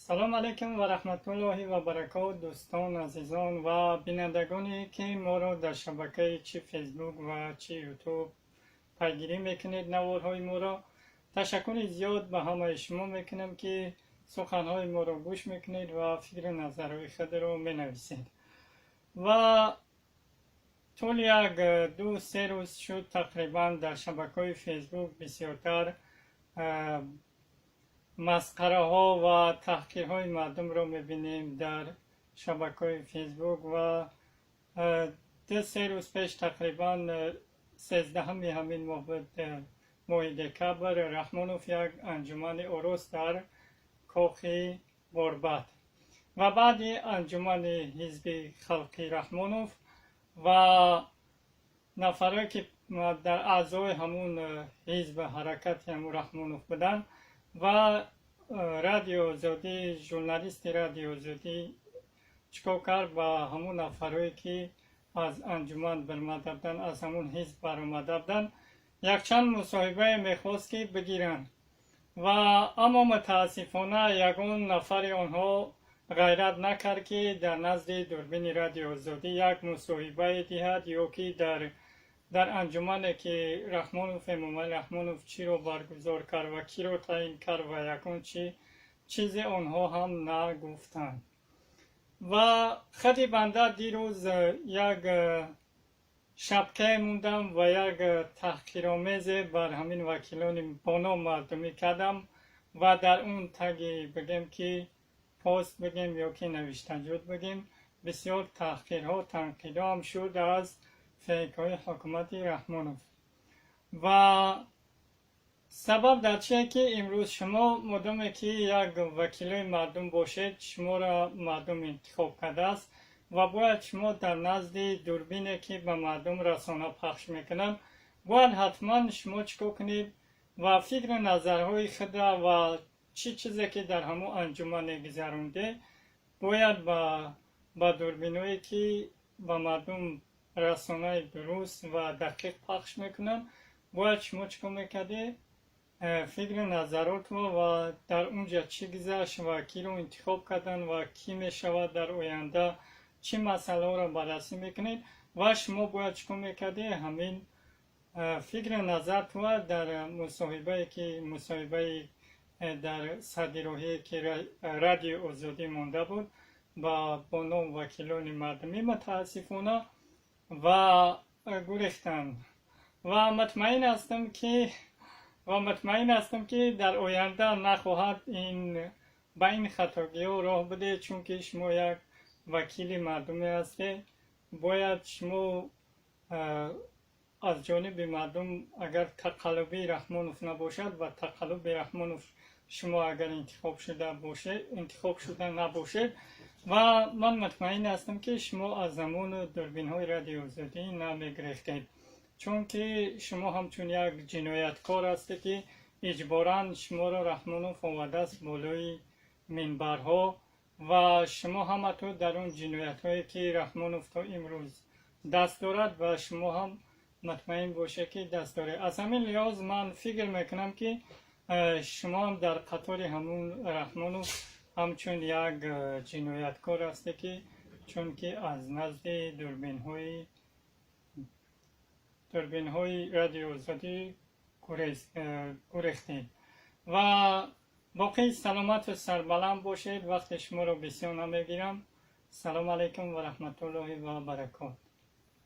Салом алейкум ва раҳматуллоҳи ва баракот, дӯстон, азизон ва бинандагоне, ки моро дар шабакаи чи Фейсбук ва чи Ютуб пайгирӣ мекунед наворҳои моро. Ташаккури зиёд ба ҳамаи шумо мекунам, ки суханҳои моро гӯш мекунед ва фикру назарҳои худро менависед. Ва тӯли як 2-3 рӯз шуд тақрибан, дар шабакаҳои Фейсбук бисёртар масхараҳо ва таҳқирҳои мардумро мебинем дар шабакаҳои Фейсбук. Ва 2-3 рӯз пеш, тақрибан 13-уми ҳамин моҳ буд, моҳи декабр, Раҳмонов як анҷумани орост дар кохи Борбад. Ва баъди анҷумани ҳизби халқи Раҳмонов ва нафарое, ки дар аъзои ҳамун ҳизб, ҳаракати ҳамун Раҳмонов буданд, ва Радио Озодӣ, журналисти Радио Озодӣ чикор кард? Ба ҳамун нафарое, ки аз анҷуман баромада буданд, аз ҳамун ҳизб баромада буданд, якчанд мусоҳибае мехост, ки бигиранд. Ва аммо мутаассифона ягон нафари онҳо ғайрат накард, ки дар назди дурбини Радио Озодӣ як мусоҳибае диҳад ё ки дар анҷумане, ки Раҳмонов, Эмомалӣ Раҳмонов чиро баргузор кард ва киро таъин кард, ва ягон чи чизе онҳо ҳам нагуфтанд. Ва худи банда дирӯз як шабкае мондам ва як таҳқиромезе бар ҳамин вакилони бо ном мардумӣ кардам. Ва дар он таги, бигем, ки пост бигем ё ки навиштаҷот бигем, бисёр таҳқирҳо, танқидҳо ҳам шуд аз фейкҳои ҳукумати Раҳмонов. Ва сабаб дар чие, ки имрӯз шумо модоме ки як вакилои мардум бошед, шуморо мардум интихоб кардааст ва бояд шумо дар назди дурбине, ки ба мардум расона пахш мекунанд, бояд ҳатман шумо чӣ кор кунед ва фикру назарҳои худра ва чӣ чизе, ки дар ҳамон анҷумане гузаронде, бояд ба дурбиное, ки ба мардум расонаи дуруст ва дақиқ пахш мекунанд, бояд шумо чӣ кор мекардед? Фикру назаротро ва дар он ҷа чӣ гузашт ва киро интихоб карданд ва кӣ мешавад дар оянда, чӣ масъалаҳоро баррасӣ мекунед, ва шумо бояд чӣ кор мекардед? Ҳамин фикру назартро дар мусоҳибае, ки мусоҳибаи дар садироҳие, ки Радиои Озодӣ монда буд ба бо ном вакилони мардумӣ, мутаассифона ва гурехтанд. Ва мутмаин ҳастам, ки дар оянда нахоҳад ин ба ин хатогиҳо роҳ бидиҳед, чунки шумо як вакили мардумӣ ҳастед. Бояд шумо аз ҷониби мардум, агар тақаллубии Раҳмонов набошад ва тақаллуби Раҳмонов шумо агар интихоб шуда бошед, интихоб шуда набошед, ва ман мутмаин ҳастам, ки шумо аз замону дурбинҳои Радиои Озодӣ намегирехтед, чунки шумо ҳамчун як ҷинояткор ҳастед, ки иҷборан шуморо Раҳмонов овардааст болои минбарҳо. Ва шумо ҳаматон дар он ҷиноятҳое, ки Раҳмонов то имрӯз даст дорад, ва шумо ҳам мутмаин бошед, ки даст доред. Аз ҳамин лиҳоз ман фикр мекунам, ки шумо ҳам дар қатори ҳамун Раҳмонов ҳамчун як ҷинояткор ҳастед, ки чунки аз назди дурбинҳои Радиои Озодӣ гурехтед. Ва боқӣ саломату сарбаланд бошед. Вақти шуморо бисёр намегирам. Салому алайкум ва раҳматуллоҳи ва баракот.